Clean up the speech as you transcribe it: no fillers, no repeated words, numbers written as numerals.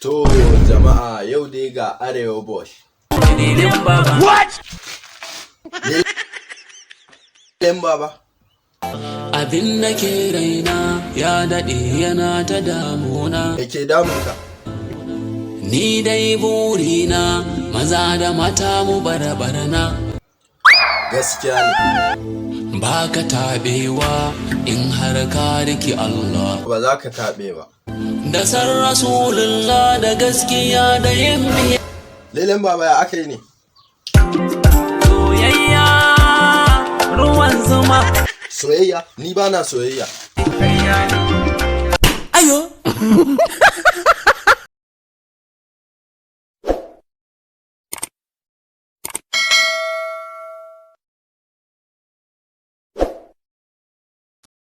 To jama'a, yau dai ga Arewa Boy. Lilin Baba. Lilin Baba. Abin da ke raina ya daɗe yana ta damuna. Me ke damunka? Ni dai burina, maza da mata mu bar barna. Gaskiya ne. Ba ka taɓewa in har ka riki Allah. Ba za ka taɓe ba. Da san Rasulullah da gaskiya da yin biya. Lilin Baba, ya aka yi ne? Soyayya ruwan zuma. Soyayya? Ni ba na soyayya. Ayo.